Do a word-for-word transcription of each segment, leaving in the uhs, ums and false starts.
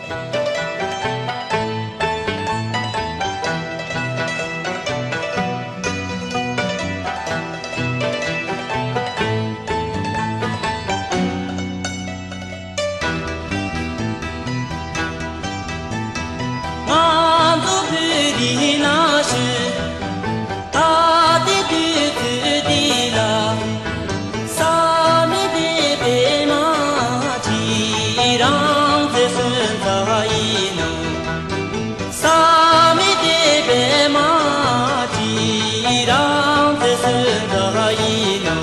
ང་ཚོ་བོད་ཀྱི་ན་གཞོན། ད་ལྟའི་དུས་ཚོད་འདི་ལ། བསམ་མེད་པའི་པད་མ་གཅིག་རང་བཙན་སོན་ཙམ་ཡིན་ནོ། བསམ་མེད་པའི་པད་མ་གཅིག་རང་བཙན་སོན་ཙམ་ཡིན་ནོ།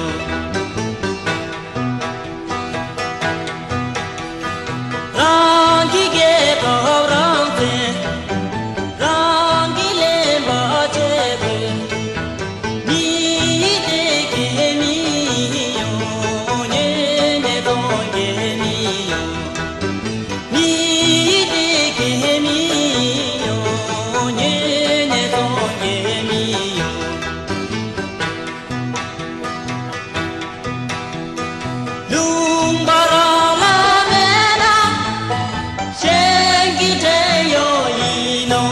རང་གི་རྒྱལ་ཁབ་རང་བཙན། རང་གིས་ལེན་པ་བྱེད་དགོས། མི་ཡི་བདེ་སྐྱིད་མི་ཡོང་། ཉེས་ཉེས་གཏོང་རྒྱལ་མི་ཡོང་། མི་ཡི་བདེ་སྐྱིད་མི་ཡོང་། ཉེས་ཉེས་གཏོང་རྒྱལ་མི་ཡོང་། ལུང་པ་རང་ལ་མེད་ན། གཞན་གྱི་བྲན་གཡོག་ཡིན་ནོ།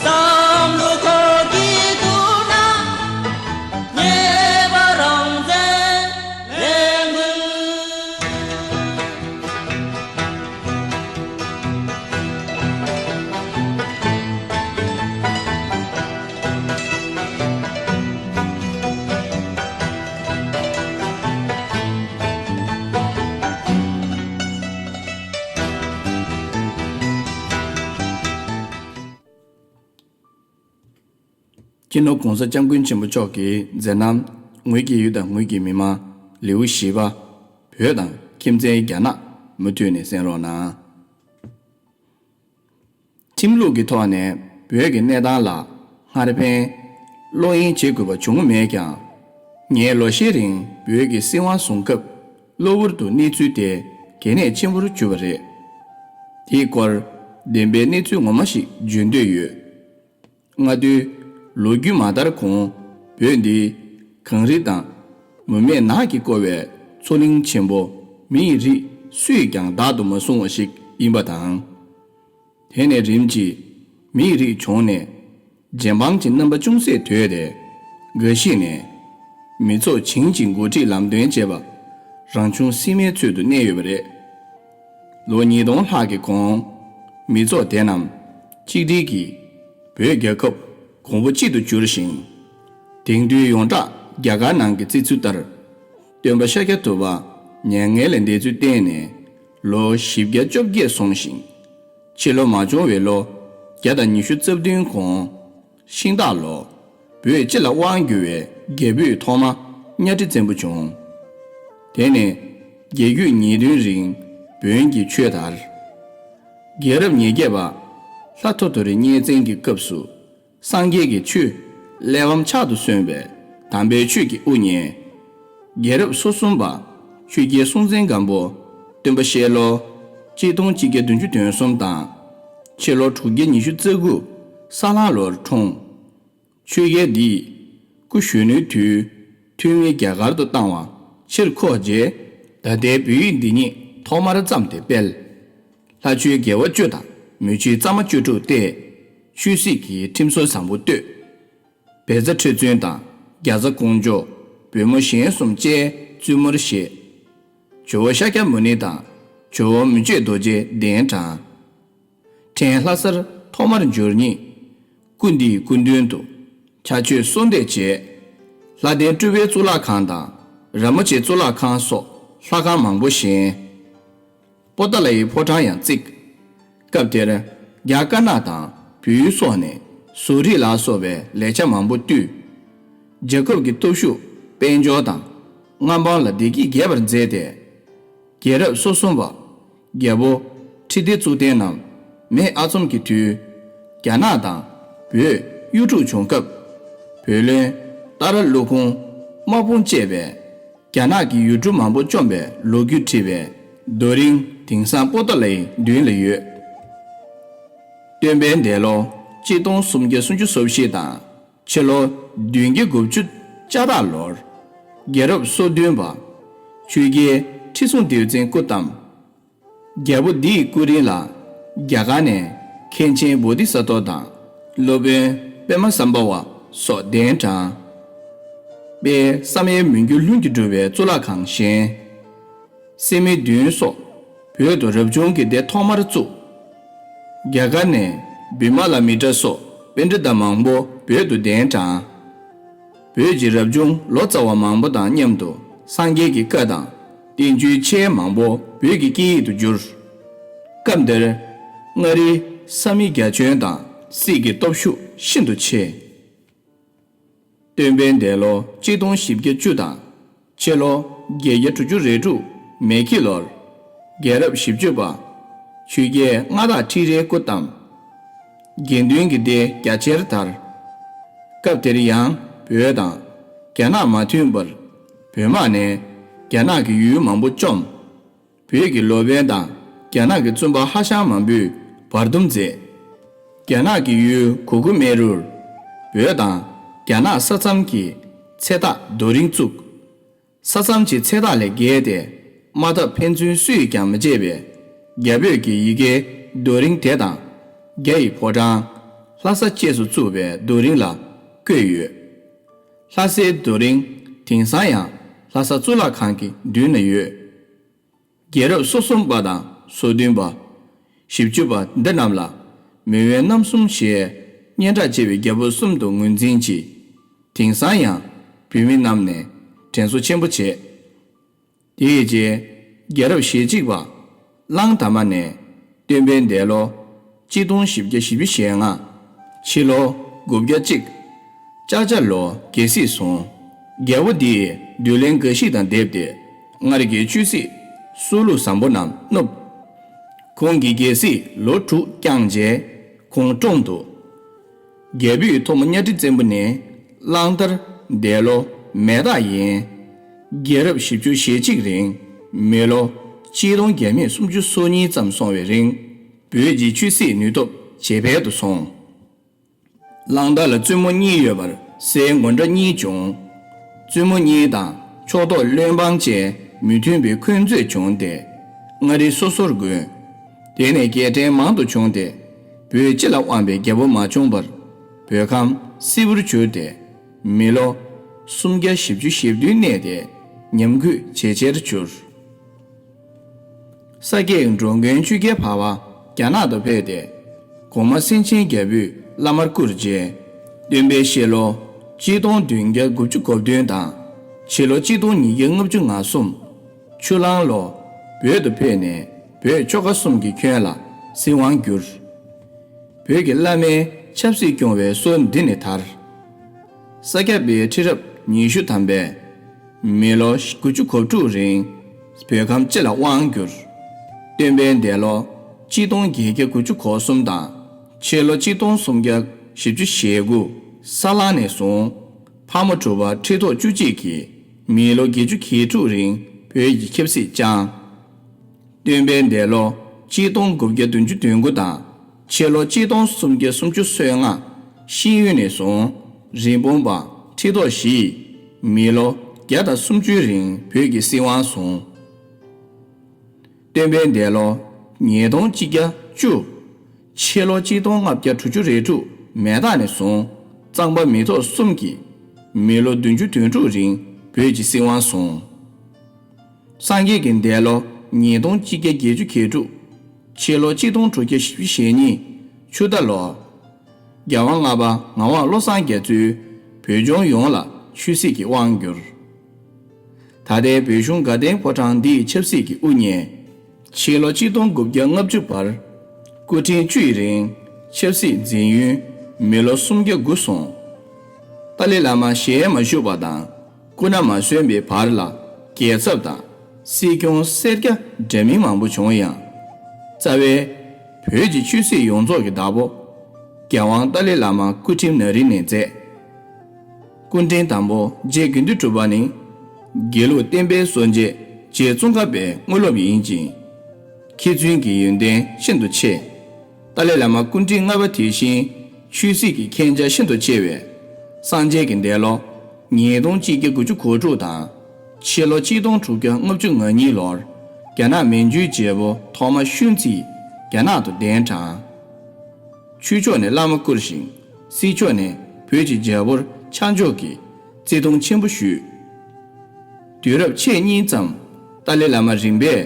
བསམ་བློ་འཁོར་གྱི་འདུག་ན། ཉེས་པ་རང་བཙན་ལེན་དགོས། སྤྱི་ནོར་༸གོང་ས་༸སྐྱབས་མགོན་ཆེན་པོ་མཆོག་གི་མཛད་རྣམ། ངོས་ཀྱི་ཡུལ་དང་ངོས་ཀྱི་མི་མང་། ལེའུ་བཞི་པ། བོད་དང་ཁྱིམ་མཚེས་རྒྱ་ནག་མུ་མཐུད་ནས་གསན་རོགས་གནང་། ཁྲིམས་ལུགས་ཀྱི་ཐོག་ནས་བོད་ཀྱི་གནས་སྟངས་ལ་སྔར་ཕན་བློ་གཡེང་བྱེད་དགོས་པ་བྱུང་མེད་ཀྱང་། ངས་ལོ་ཤས་རིང་བོད་ཀྱི་སྲིད་དབང་བཟུང་སྐབས་གློ་བུར་དུ་གནས་ཚུལ་དེ་གལ་གནད་ཆེན་པོར་གྱུར་པ་རེད། དེའི་སྐོར་བདེན་པའི་གནས་ཚུལ་ངོ་མ་ཞིག་བརྗོད་འདོད་ཡོད། སྔ་དུས་ལོ་རྒྱུས་མ་དར་གོང་བོད་འདི་གངས་རི་དང་མུ་མེད་ནགས་ཀྱིས་བསྐོར་བའི་མཚོ་གླིང་ཆེན་པོ། མིའི་རིགས་སུས་ཀྱང་བདག་ཏུ་མ་བཟུང་བ་ཞིག་ཡིན་པ་དང་། དེ་ནས་རིམ་གྱིས་མིའི་རིགས་བྱུང་ནས་རྗེ་འབངས་ཀྱི་རྣམ་པ་ཅུང་ཟད་དོད་དེ། འགའ་ཞིག་ནས་མི་ཚོགས་བྱིངས་ཀྱི་འགོ་ཁྲིད་ལམ་སྟོན་བྱེད་པ། རང་བྱུང་སྲིད་མའི་ཚུལ་དུ་གནས་ཡོད་པ་རེད། ལོ་ཉིས་སྟོང་ལྷག་གི་གོང་མི་ཚོགས་དེ་རྣམས་གཅིག་སྒྲིལ་གྱིས་བོད་རྒྱལ་ཁབ་གོང་བུ་གཅིག་ཏུ་གྱུར་ཞིང་། དེང་དུས་ཡོངས་གྲགས་རྒྱ་གར་ནང་གི་བརྩི་ཚུལ་ལྟར། སྟོན་པ་ཤཱཀྱ་ཐུབ་པ་མྱ་ངན་ལས་འདས་ཚུལ་བརྟེན་ནས་ལོ་བཞི་བརྒྱ་བཅོ་བརྒྱད་སོང་ཞིང་། ཕྱི་ལོ་མ་བྱུང་བའི་ལོ་བརྒྱ་དང་ཉི་ཤུ་རྩ་བདུན་གོང་། ཤིང་སྟག་ལོ། བོད་སྤྱི་ལ་དབང་བསྒྱུར་བའི་རྒྱལ་པོས་ཐོག་མ་གཉའ་ཁྲི་བཙན་པོ་བྱུང་། དེ་ནས་རྒྱལ་རྒྱུད་ཉེར་བདུན་རིང་བོན་གྱི་ཆོས་དར། རྒྱལ་རབས་ཉེར་བརྒྱད་པ་ལྷ་ཐོ་ཐོ་རི་གཉན་བཙན་གྱི་སྐབས་སུ། སངས་རྒྱས་ཀྱི་ཆོས་གླེགས་བམ་ཕྱག་ཏུ་སོན་པའི་དམ་པའི་ཆོས་ཀྱི་དབུ་བརྙེས། རྒྱལ་རབས་སོ་གསུམ་པ་ཆོས་རྒྱལ་སྲོང་བཙན་སྒམ་པོ་སྟོན་པ་ཤེལ་ལོ་གཅིག་སྟོང་གཅིག་བརྒྱ་བདུན་ཅུ་དོན་གསུམ་དང་། ཕྱི་ལོ་དྲུག་བརྒྱ་ཉི་ཤུ་རྩ་དགུ་ས་ལང་ལོར་འཁྲུངས། ཆོས་རྒྱལ་འདིས་སྐུ་གཞོན་ནུའི་དུས་ཐུན་མིན་རྒྱ་གར་དུ་བཏང་བ་ཕྱིར་འཁོར་རྗེས། ད་ལྟའི་བོད་ཡིག་འདི་ཉིད་ཐོག་མར་བརྩམས་ཏེ་སྤེལ། ལྷ་ཆོས་དགེ་བ་བཅུ་དང་མི་ཆོས་གཙང་མ་བཅུ་དྲུག་སྟེ། ཆོས་སྲིད་ཀྱི་ཁྲིམས་སྲོལ་བཟང་པོ་བཏོད། བཛྲ་ཁྲི་བཙུན་དང་བརྒྱ་རྩ་ཀོང་ཇོ། བོན་མོ་གཞན་གསུམ་བཅས་བཙུན་མོར་བཞེས། ཇོ་བོ་ཤཱཀྱ་མུ་ནེ་དང་ཇོ་བོ་མི་བསྐྱོད་རྡོ་རྗེ་གདན་དྲངས། ཕྲན་ལྷ་སར་ཐོག་མར་འབྱོར་ཉིད། སྐུ་འདིའི་སྐུ་མདུན་དུ་ཕྱག་མཆོད་གསོལ་འདེབས་བྱས། ལྷ་ལྡན་སྤྲུལ་པའི་གཙུག་ལག་ཁང་དང་ར་མོ་ཆེ་གཙུག་ལག་ཁང་སོགས་ལྷ་ཁང་མང་པོ་བཞེངས། པོ་ཏཱ་ལའི་ཕོ་བྲང་ཡང་བརྩིགས། སྐབས་དེར་རྒྱ་དཀར་ནག་དང་བལ་ཡུལ་སོགས་ནས་ཟུར་རིགས་ལ་སོགས་པའི་ལེགས་ཆ་མང་པོ་བཏུས། རྒྱལ་ཁབ་ཀྱི་སྟོབས་ཤུགས་དཔལ་འབྱོར་དང་མངའ་འབངས་ལ་བདེ་སྐྱིད་རྒྱས་པར་མཛད་དེ། རྒྱལ་རབས་སོ་གསུམ་པ་རྒྱལ་པོ་ཁྲི་ལྡེ་གཙུག་བརྟན་ནམ་མེས་ཨ་ཚོམ་གྱི་དུས་རྒྱ་ནག་དང་བོད་གཡུ་འབྲུག་བྱུང་སྐབས། བོད་བློན་ཏཱ་ར་ཀླུ་ཁོང་དམག་དཔུང་བཅས་པས། རྒྱ་ནག་གི་ཡུལ་གྲུ་མང་པོ་བཅོམ་པའི་ལོ་རྒྱུས་བྲིས་པའི་རྡོ་རིང་དེང་སང་པོ་ཏཱ་ལའི་མདུན་ལ་ཡོད། སྟོན་པའི་འདས་ལོ་གཅིག་སྟོང་སུམ་བརྒྱ་སུམ་ཅུ་སོ་བཞི་དང་ཕྱི་ལོ་བདུན་བརྒྱ་དགུ་བཅུ་ལྕགས་སྟག་ལོར་རྒྱལ་རབས་སོ་བདུན་པ་ཆོས་རྒྱལ་ཁྲི་སྲོང་ལྡེའུ་བཙན་སྐུ་བལྟམས། རྒྱལ་པོ་འདིའི་སྐུ་རིང་ལ་ རྒྱ་གར་ནས་མཁན་ཆེན་བོ་དྷི་ས་ཏྭ་དང་སློབ་དཔོན་པདྨ་སམ་བྷ་བ་སོགས་གདན་དྲངས། དཔལ་བསམ་ཡས་མི་འགྱུར་ལྷུན་གྱིས་གྲུབ་པའི་གཙུག་ལག་ཁང་བཞེངས། སད་མི་བདུན་སོགས་བོད་དུ་རབ་བྱུང་གི་སྡེ་ཐོག་མར་བཙུགས། རྒྱ་གར་ནས་བི་མ་ལ་མི་ཏྲ་སོགས་པཎྜི་ཏ་མང་པོ་བོད་དུ་གདན་དྲངས། བོད་ཀྱི་རབ་བྱུང་ལོ་ཙཱ་བ་མང་པོ་དང་མཉམ་དུ་སངས་རྒྱས་ཀྱི་བཀའ་དང་བསྟན་བཅོས་ཆེས་མང་པོ་བོད་ཀྱི་སྐད་ཡིག་ཏུ་བསྒྱུར། སྐབས་འདིར་མངའ་རིས་བསམ་ཡས་རྒྱ་ཁྱོན་དང་སྲིད་ཀྱི་སྟོབས་ཤུགས་ཤིན་ཏུ་ཆེ། སྟོན་པའི་འདས་ལོ་གཅིག་སྟོང་བཞི་བརྒྱ་བཅུ་དང་། ཕྱི་ལོ་བརྒྱད་བརྒྱ་དྲུག་ཅུ་རེ་དྲུག་མེ་ཁྱི་ལོར། རྒྱལ་རབས་བཞི་བཅུ་པ། ཆོས་རྒྱལ་མངའ་བདག་ཁྲི་རལ་སྐུ་བལྟམས། དགེ་འདུན་གྱི་སྡེ་རྒྱ་ཆེར་དར། སྐབས་དེར་ཡང་བོད་དང་རྒྱ་ནག་མ་མཐུན་པར། བོད་དམག་ནས་རྒྱ་ནག་གི་ཡུལ་མང་པོ་བཅོམ། བོད་ཀྱི་ལོ་པཎ་དང་རྒྱ་ནག་གི་བཙུན་པ་ཧྭ་ཤང་མང་པོས་བར་འདུམ་མཛད། རྒྱ་ནག་གི་ཡུལ་གུ་གུ་མེ་རུར། བོད་དང་རྒྱ་ནག་ས་མཚམས་ཀྱི་ཚེ་ཐག་རྡོ་རིང་བཙུགས། ས་མཚམས་ཀྱི་ཚེ་ཐག་ལས་བརྒལ་ཏེ། དམག་འཐབ་ཕན་ཚུན་སུས་ཀྱང་མི་བྱེད་པའི་རྒྱ་བོད་ཀྱི་ཡི་གེ་རྡོ་རིང་དེ་དང་། རྒྱ་ཡི་ཕོ་བྲང་ལྷ་ས་བཅས་སུ་བཙུགས་པའི་རྡོ་རིང་ལ་བརྐོས་ཡོད། ལྷ་སའི་རྡོ་རིང་དེང་སང་ཡང་ལྷ་ས་གཙུག་ལག་ཁང་གི་མདུན་ན་ཡོད། རྒྱལ་རབས་སོ་གསུམ་པ་དང་སོ་བདུན་པ། བཞི་བཅུ་པ་འདི་རྣམས་ལ་མེས་དབོན་རྣམ་གསུམ་ཞེས་སྙན་གྲགས་ཆེ་བའི་རྒྱལ་པོ་གསུམ་དུ་ངོས་འཛིན་གྱིས། དེང་སང་ཡང་བོད་མི་རྣམས་ནས་དྲན་གསོ་ཆེན་པོ་བྱེད། དེའི་རྗེས་རྒྱལ་རབས་ཞེ་གཅིག་པ་གླང་དར་མ་ནས་སྟོན་པའི་འདས་ལོ་གཅིག་སྟོང་བཞི་བརྒྱ་བཞི་བཅུ་ཞེ་ལྔ། ཕྱི་ལོ་དགུ་བརྒྱ་གཅིག་ལྕགས་བྱ་ལོ་རྒྱལ་སྲིད་བཟུང་། རྒྱལ་པོ་འདིས་བདུད་བློན་འགའ་ཞིག་དང་སྡེབས་ཏེ་སྔར་གྱི་ཆོས་སྲིད་སྲོལ་ལུགས་བཟང་པོ་རྣམས་བསྣུབས། ཁོང་གི་རྒྱལ་སྲིད་ལོ་དྲུག་བསྐྱངས་རྗེས་ཁོང་བཀྲོངས་འདུག་རྒྱལ་པོའི་ཐུ་བོ་གཉའ་ཁྲི་བཙན་པོ་ནི་གླང་དར་འདས་ལོ་མེ་སྟག་ཡིན། རྒྱལ་རབས་བཞི་བཅུ་ཞེ་གཅིག་རིང་མི་ལོ་ཆིག་སྟོང་བརྒྱ་མེད་སུམ་ཅུ་སོ་གཉིས་ཙམ་སོང་བའི་རིང་བོད་ཀྱི་ཆོས་སྲིད་ནུས་སྟོབས་ཇེ་འཕེལ་དུ་སོང་། གླང་དར་ལ་བཙུན་མོ་གཉིས་ཡོད་པར་སྲས་ངོ་འདྲ་གཉིས་བྱུང་། བཙུན་མོ་གཉིས་དང་ཕྱོགས་གཏོགས་བློན་འབངས་བཅས་མི་མཐུན་པའི་འཁོན་རྩོད་བྱུང་སྟེ་མངའ་རིས་སོ་སོར་བགོས། དེ་ནས་རྒྱལ་ཕྲན་མང་དུ་བྱུང་སྟེ་བོད་སྤྱི་ལ་དབང་བའི་རྒྱལ་པོ་མ་བྱུང་བར་བོད་ཁམས་སིལ་བུར་གྱུར་ཏེ་མི་ལོ་སུམ་བརྒྱ་བཞི་བཅུ་ཞེ་བདུན་གནས་ཏེ་ཉམས་རྒུད་ཇེ་ཆེར་གྱུར། ས་སྐྱའི་འགྲོ་མགོན་ཆོས་རྒྱལ་འཕགས་པ་རྒྱ་ནག་ཏུ་ཕེབས་ཏེ། གོང་མ་སེང་ཆེན་རྒྱལ་པོས་བླ་མར་བཀུར་རྗེས། སྟོན་པའི་བཤད་ལོ་གཅིག་སྟོང་བདུན་བརྒྱ་དགུ་བཅུ་གོ་བདུན་དང་། ཕྱི་ལོ་གཅིག་སྟོང་ཉིས་བརྒྱ་ལྔ་བཅུ་ང་གསུམ། ཆུ་གླང་ལོ། བོད་དུ་ཕེབས་ནས་བོད་ཆོལ་ཁ་གསུམ་གྱི་ཁྱོན་ལ་སྲིད་དབང་བསྒྱུར། བོད་ཀྱི་བླ་མའི་ཆབ་སྲིད་སྐྱོང་བའི་སྲོལ་འདི་ནས་དར། ས་སྐྱ་པའི་ཁྲི་རབས་ཉི་ཤུ་ཐམ་པས་མི་ལོ་དགུ་བཅུ་གོ་དྲུག་རིང་བོད་ཁམས་སྤྱི་ལ་དབང་བསྒྱུར། སྟོན་པའི་འདས་ལོ་གཅིག་སྟོང་བརྒྱད་བརྒྱ་དགུ་བཅུ་གོ་གསུམ་དང་ཕྱི་ལོ་གཅིག་སྟོང་སུམ་བརྒྱ་བཞི་བཅུ་ཞེ་དགུ་ས་གླང་ནས་བཟུང་ཕག་མོ་གྲུ་པ་ཁྲི་ཐོག་བཅུ་གཅིག་གིས་མི་ལོ་བརྒྱད་ཅུ་གྱ་དྲུག་རིང་བོད་ཀྱི་ཆབ་སྲིད་བསྐྱངས། སྟོན་པའི་འདས་ལོ་གཅིག་སྟོང་དགུ་བརྒྱ་བདུན་ཅུ་དོན་དགུ་དང་ཕྱི་ལོ་གཅིག་སྟོང་སུམ་བརྒྱ་སུམ་ཅུ་སོ་ལྔ་ཤེས་ཡོན་ནས་བཟུང་རིན་སྤུངས་པ་ཁྲི་ཐོག་བཞིས་མི་ལོ་བརྒྱ་དང་སུམ་ཅུའི་རིང་བོད་ཀྱི་སྲིད་དབང་བཟུང་། སྟོན་པའི་འདས་ལོ་ཉིས་སྟོང་གཅིག་བརྒྱ་བཅུ། ཕྱི་ལོ་གཅིག་སྟོང་ལྔ་བརྒྱ་དྲུག་ཅུ་རེ་དྲུག་མེ་སྟག་ནས་བཟུང་གཙང་པ་མི་ཐོག་གསུམ་གྱིས་མི་ལོ་བདུན་ཅུ་དོན་དྲུག་རིང་བོད་ཀྱི་སྲིད་དབང་བཟུང་། སངས་རྒྱས་ཀྱི་འདས་ལོ་ཉིས་སྟོང་གཅིག་བརྒྱ་བརྒྱད་ཅུ་གྱ་དྲུག་ཕྱི་ལོ་གཅིག་སྟོང་དྲུག་བརྒྱ་བཞི་བཅུ་ཞེ་གཉིས་ཆུ་རྟ་ལོ། རྒྱལ་དབང་ལྔ་པ་ངག་དབང་བློ་བཟང་རྒྱ་མཚོས་བོད་ལྗོངས་ཡོངས་ལ་ཆོས་སྲིད་ཀྱི་དབང་བསྒྱུར། ད་ལྟའི་བོད་གཞུང་དགའ་ལྡན་ཕོ་བྲང་འདིའི་ཆབ་སྲིད་ཀྱི་དབུ་བརྙེས། ཕྱི་ལོ་གཅིག་སྟོང་དགུ་བརྒྱ་ལྔ་བཅུ་བར་སྐུ་ཕྲེང་བཅུའི་རིང་ཆབ་སྲིད་འཛིན་ཡུན་མི་ལོ་སུམ་བརྒྱ་དགུ་སོང་། ཏཱ་ལའི་བླ་མ་ཞལ་མ་བཞུགས་པ་དང་སྐུ་ན་མ་སོན་པའི་བར་ལ་རྒྱལ་ཚབ་དང་སྲིད་སྐྱོང་སེར་སྐྱ་འདྲ་མིན་མང་པོ་བྱུང་ཡང་། རྩ་བའི་བོད་ཀྱི་ཆོས་སྲིད་ཡོངས་རྫོགས་ཀྱི་བདག་པོ་རྒྱལ་དབང་ཏཱ་ལའི་བླ་མ་སྐུ་ཕྲེང་ན་རིམ་ནས་མཛད། སྐུ་ཕྲེང་དང་པོ་རྗེ་དགེ་འདུན་གྲུབ་པ་ནི་དགེ་ལུགས་བསྟན་པའི་སྲོལ་འབྱེད་རྗེ་ཙོང་ཁ་པའི་དངོས་སློབ་ཡིན་ཅིང་། མཁས་བཙུན་གྱི་ཡོན་ཏན་ཤིན་ཏུ་ཆེ། ཏཱ་ལའི་བླ་མ་སྐུ་ཕྲེང་ལྔ་པ་དེ་བཞིན་ཆོས་སྲིད་ཀྱི་མཁྱེན་རྒྱ་ཤིན་ཏུ་ཆེ་བས། སངས་རྒྱས་ཀྱི་འདས་ལོ་ཉིས་སྟོང་གཅིག་བརྒྱ་དགུ་བཅུ་གོ་དྲུག་དང་ཕྱི་ལོ་གཅིག་སྟོང་དྲུག་བརྒྱ་ལྔ་བཅུ་ང་གཉིས་ལོར་རྒྱ་ནག་མན་ཇུའི་རྒྱལ་པོ་ཐོག་མ་ཤུན་ཙིས་ རྒྱ་ནག་ཏུ་གདན་དྲངས། ཆོས་ཕྱོགས་ནས་བླ་མ་བཀུར་ཞིང་། སྲིད་ཕྱོགས་ནས་བོད་ཀྱི་རྒྱལ་པོར་ཆ་འཇོག་གིས་བརྩི་མཐོང་ཆེན་པོ་ཞུས། དུས་རབས་ཕྱེད་གཉིས་ཙམ་ཏཱ་ལའི་བླ་མ་རིམ་པས་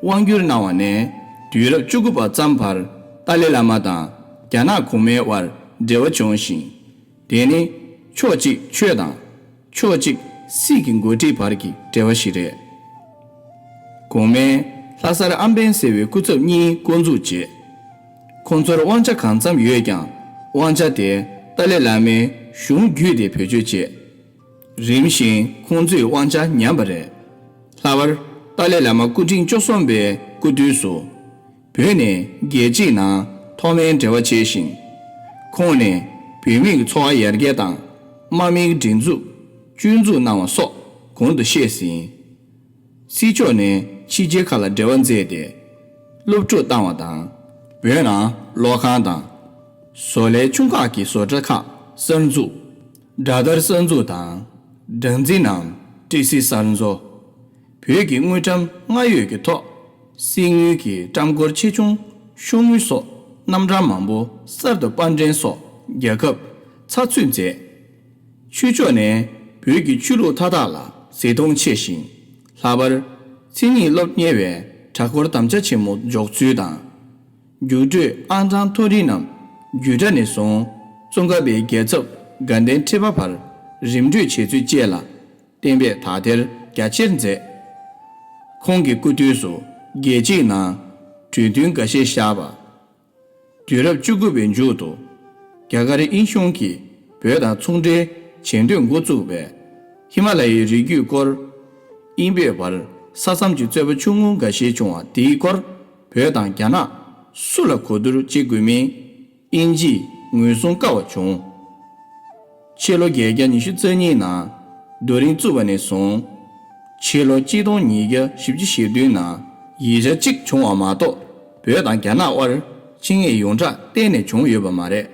དབང་བསྒྱུར་གནང་བ་ནས། དུས་རབས་བཅུ་དགུ་པ་ཙམ་བར་ཏཱ་ལའི་བླ་མ་དང་རྒྱ་ནག་གོང་མའི་དབར་འབྲེལ་བ་བྱུང་ཞིང་། དེ་ནི་ཕྱོགས་གཅིག་ཆོས་དང་། ཕྱོགས་གཅིག་སྲིད་ཀྱི་འགོ་ཁྲིད་བར་གྱི་འབྲེལ་བ་ཞིག་རེད། གོང་མས་ལྷ་སར་ཨམ་བན་ཟེར་བའི་སྐུ་ཚབ་གཉིས་བསྐོ་འཛུགས་བྱས། ཁོང་ཚོར་དབང་ཆ་གང་འཚམ་ཡོད་ཀྱང་། དབང་ཆ་དེ་ཏཱ་ལའི་བླ་མའི་གཞུང་བརྒྱུད་དེ་བེད་སྤྱོད་བྱས། རིམ་བཞིན་ཁོང་ཚོས་དབང་ཆ་ཉམས་པ་རེད། ལྷག་པར་ཏཱ་ལའི་བླ་མ་སྐུ་ཕྲེང་བཅུ་གསུམ་པའི་སྐུ་དུས་སུ། བོད་ནས་རྒྱལ་སྤྱིའི་ནང་ཐོག་མའི་འབྲེལ་བ་བྱས་ཤིང་། ཁོང་ནས་བོད་མིའི་འཚོ་བ་ཡར་རྒྱས་དང་། དམག་མིའི་སྒྲིག་འཛུགས་སྐྱོན་འཛུགས་གནང་བ་སོགས་གོང་དུ་བཤད་ཟིན། སྲིད་ཕྱོགས་ནས་ཕྱི་རྒྱལ་ཁག་ལ་འབྲེལ་བ་མཛད་དེ། སློབ་ཕྲུག་བཏང་བ་དང་། བོད་ནང་གློག་ཁང་དང་། བཟོ་ལས་ཆུང་ཁག་གི་བཟོ་གྲྭ་ཁག་གསར་འཛུགས། དགྲ་དར་གསར་འཛུགས་དང་། སྦྲང་རྩི་ནང་ཏི་སི་གསར་བཟོ། བོད་ཀྱི་དངུལ་ཀྲམ་སྔར་ཡོད་ཀྱི་ཐོག་གསེར་དངུལ་གྱི་ཀྲམ་སྐོར་ཆེ་ཆུང་ཤོག་དངུལ་སོགས་རྣམ་གྲངས་མང་པོ་གསར་དུ་པར་འདྲེན་སོགས་རྒྱལ་ཁབ་ཚགས་ཚུད་མཛད། ཆོས་ཕྱོགས་ནས་བོད་ཀྱི་ཆོས་ལུགས་མཐའ་དག་ལ་བརྩི་མཐོང་ཆེ་ཞིང་། ལྷག་པར་མཚན་ཉིད་སློབ་གཉེར་བའི་གྲྭ་སྐོར་དམ་བཅའ་ཆེན་མོ་འཇོག་ཚུལ་དང་། རྒྱུགས་སྤྲོད་ཨང་གྲངས་མཐོ་རིམ་རྣམས་རྒྱུད་གྲྭ་ནས་བཟུང་ཙོང་ཁ་པའི་རྒྱལ་ཚབ་དགའ་ལྡན་ཁྲི་པ་བར་རིམ་གྲོས་བྱེད་ཚུལ་བཅས་ལ་བརྟེན་པས་དག་ཐེར་རྒྱ་ཆེར་མཛད། ཁོང་གི་སྐུ་དུས་སུ་རྒྱལ་སྤྱིའི་ནང་གྲོས་མཐུན་འགའ་ཤས་བཞག་པ། དུས་རབས་བཅུ་དགུ་པའི་མཇུག་ཏུ། རྒྱ་གར་དབྱིན་གཞུང་གིས་བོད་དང་ཚོང་འབྲེལ་བྱེད་འདོད་འགོ་བཙུགས་པའི་ཧི་མ་ལ་ཡའི་རི་རྒྱུད་སྐོར། དབྱིན་བོད་བར་ས་མཚམས་ཀྱི་རྩོད་པ་ཆུང་ངུ་འགའ་ཤས་བྱུང་བ་དེའི་སྐོར། བོད་དང་རྒྱ་ནག་སུ་ལ་གོ་བསྡུར་བྱེད་དགོས་མིན་དབྱིན་ཇིས་ངོས་བཟུང་དཀའ་བ་བྱུང་། ཕྱི་ལོ་བརྒྱད་བརྒྱ་ཉི་ཤུ་རྩ་གཉིས་ནང་རྡོ་རིང་བཙུགས་པ་ནས་བཟུང་། ཕྱི་ལོ་གཅིག་སྟོང་ཉིས་བརྒྱ་བཞི་བཅུ་ཞེ་བདུན་ནང་ཡིག་ཆ་གཅིག་བྱུང་བ་མ་གཏོགས། བོད་དང་རྒྱ་ནག་དབར་ཆིངས་ཡིག་ཡོངས་གྲགས་གཏན་ནས་བྱུང་ཡོད་པ་མ་རེད།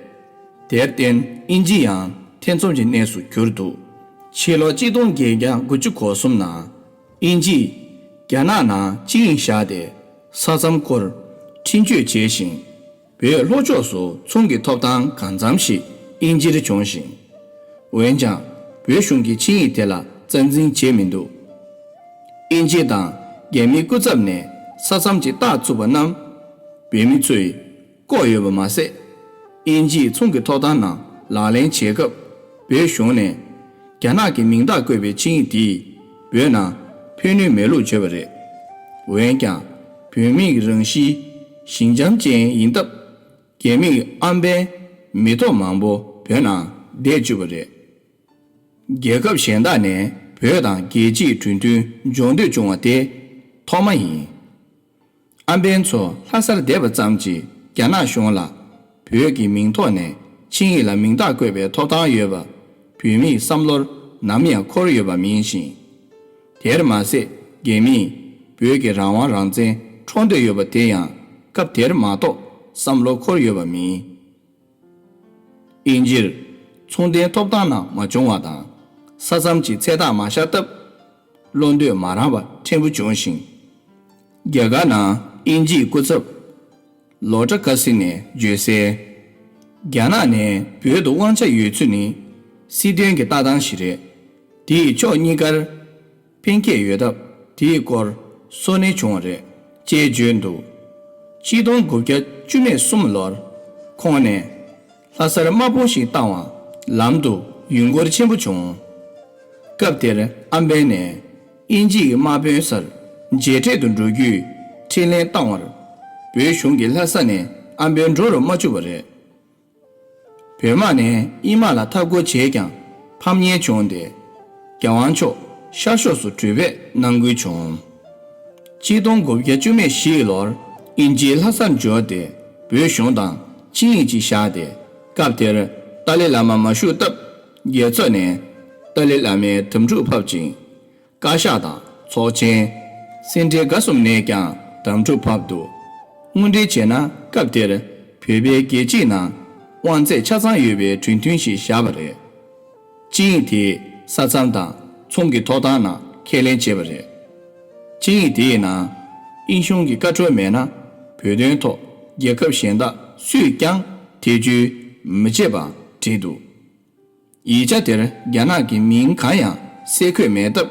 དེར་བརྟེན་དབྱིན་ཇི་ཡང་ཐེ་ཚོམ་གྱི་གནས་སུ་གྱུར་འདུག་ཕྱི་ལོ་གཅིག་སྟོང་བརྒྱད་བརྒྱ་དགུ་བཅུ་གོ་གསུམ་ནང་དབྱིན་ཇིས་རྒྱ་ནག་ནང་ཆིངས་ཡིག་བཞག་སྟེ། ས་མཚམས་སྐོར་འཕྲིན་བཅོལ་བྱས་ཤིང་། བོད་ལྷོ་ཕྱོགས་སུ་ཚོང་གི་ཐོབ་ཐང་གང་འཚམ་ཞིག་དབྱིན་ཇིར་བྱུང་ཞིང་། འོན་ཀྱང་། བོད་གཞུང་གིས་ཆིངས་ཡིག་དེ་ལ་རྩ་འཛིན་བྱས་མི་འདུག་དབྱིན་ཇི་དང་རྒྱ་མིའི་སྐུ་ཚབ་ནས་ས་མཚམས་ཀྱི་རྟགས་བཙུགས་པ་རྣམས་བོད་མི་ཚོས་བཀོག་ཡོད་པ་མ་ཟད། དབྱིན་ཇིས་ཚོང་གི་ཐོབ་ཐང་རྣམས་ལག་ལེན་བྱེད་སྐབས། བོད་གཞུང་ནས་རྒྱ་ནག་གི་མིང་རྟགས་བཀོད་པའི་ཆིངས་ཡིག་དེས་བོད་ནང་ཕན་ནུས་མེད་ལུགས་བརྗོད་པ་རེད། འོན་ཀྱང་། བོད་མིའི་རང་གཤིས་ཞི་འཇམ་ཅན་ཡིན་སྟབས། རྒྱ་མིས་ཨམ་བན་མི་ཐོག་མང་པོ་བོད་ནང་བསྡད་བཅུག་པ་རེད། རྒྱལ་ཁབ་གཞན་དག་ནས་བོད་དང་རྒྱལ་སྤྱིའི་གྲོས་མཐུན་འཇོག་འདོད་བྱུང་བ་དེ་ཐོག་མ་ཡིན། ཨམ་བན་ཚོ་ལྷ་སར་བསྡད་པ་ཙམ་གྱིས་རྒྱ་ནག་གཞུང་ལ་བོད་ཀྱི་མིང་ཐོག་ནས་ཆིངས་ཡིག་ལ་མིང་རྟགས་བཀོད་པའི་ཐོབ་ཐང་ཡོད་པ་བོད་མིའི་བསམ་བློར་ནམ་ཡང་འཁོར་ཡོད་པ་མིན་ཞིང་། དེར་མ་ཟད། རྒྱ་མིས་བོད་ཀྱི་རང་དབང་རང་བཙན་འཕྲོག་འདོད་ཡོད་པ་དེ་ཡང་སྐབས་དེར་མ་གཏོགས་བསམ་བློ་འཁོར་ཡོད་པ་མིན། དབྱིན་ཇིར་ཚོང་དོན་ཐོབ་ཐང་རྣམས་མ་བྱུང་བ་དང་། ས་མཚམས་ཀྱི་ཚད་རྟགས་མ་བཞག་སྟབས། བློ་འདོད་མ་རངས་པ་ཕྲན་བུ་བྱུང་ཞིང་། རྒྱ་གར་ནང་དབྱིན་ཇིའི་སྐུ་ཚབ་ལོ་ཏྲ་ཀ་སི་ནས་བརྗོད་གསལ། རྒྱ་ནག་ནས་བོད་དུ་དབང་ཆ་ཡོད་ཚུལ་ནི་སྲིད་དོན་གྱི་ལྟ་སྟངས་ཤིག་རེད། དེས་ཕྱོགས་གཉིས་ཀར་ཕན་ཁྱད་ཡོད་སྟབས། དེའི་སྐོར་སོ་ནན་བྱུང་བ་རེད། ཅེས་བརྗོད་འདུག་ཆིག་སྟོང་དགུ་བརྒྱ་བཅུ་མེད་གསུམ་ལོར་ཁོང་ནས་ལྷ་སར་དམག་དཔུང་ཞིག་བཏང་བ་ལམ་དུ་ཡུལ་སྐོར་ཆེན་པོ་བྱུང་། སྐབས་དེར་ཨམ་བན་ནས་དབྱིན་ཇི་ཡི་དམག་དཔོན་སར་མཇལ་འཕྲད་དུ་འགྲོ་རྒྱུའི་འཕྲིན་ལན་བཏང་བར། བོད་གཞུང་གིས་ལྷ་ས་ནས་ཨམ་བན་འགྲོ་རུ་མ་བཅུག་པ་རེད། བོད་དམག་ནས་དབྱིན་དམག་ལ་འཐབ་རྒོལ་བྱས་ཀྱང་ཕམ་ཉེས་བྱུང་སྟེ། རྒྱལ་དབང་མཆོག་ཤར་ཕྱོགས་སུ་གྲོལ་བའི་གནང་སྐུལ་བྱུང་། ཆིག་སྟོང་དགུ་བརྒྱ་བཅུ་མེད་བཞི་ལོར་དབྱིན་ཇིས་ལྷ་སར་འབྱོར་ཏེ་བོད་གཞུང་དང་ཆིངས་ཡིག་ཅིག་བཞག་སྟེ། སྐབས་དེར་ཏཱ་ལའི་བླ་མ་མ་བཞུགས་སྟབས། རྒྱལ་ཚོགས་ནས་ཏཱ་ལའི་བླ་མའི་དམ་ཕྲུག་ཕབ་ཅིང་། བཀའ་ཤག་དང་ཚོགས་ཆེན། སེ་འབྲེལ་དགའ་གསུམ་ནས་ཀྱང་དམ་ཕྲུག་ཕབ་འདུག་དངོས་འབྲེལ་བྱས་ན། སྐབས་དེར་བོད་པའི་རྒྱལ་སྤྱིའི་ནང་དབང་ཚད་ཆ་ཚང་ཡོད་པའི་གྲོས་མཐུན་ཞིག་བཞག་པ་རེད། ཆིངས་ཡིག་དེས་ས་མཚམས་དང་ཚོང་གི་ཐོབ་ཐང་རྣམས་ཁས་ལེན་བྱས་པ་རེད། ཆིངས་ཡིག་དེའི་ནང་དབྱིན་གཞུང་གི་བཀའ་འཁྲོལ་མེད་ན། བོད་དོན་ཐོག་ རྒྱལ་ཁབ་གཞན་དག་སུས་ཀྱང་ཐེ་བྱུས་མི་བྱེད་པ་བྲིས་འདུག་ཡིག་ཆ་དེར་རྒྱ་ནག་གི་མིང་གང་ཡང་གསལ་འཁོད་མེད་སྟབས།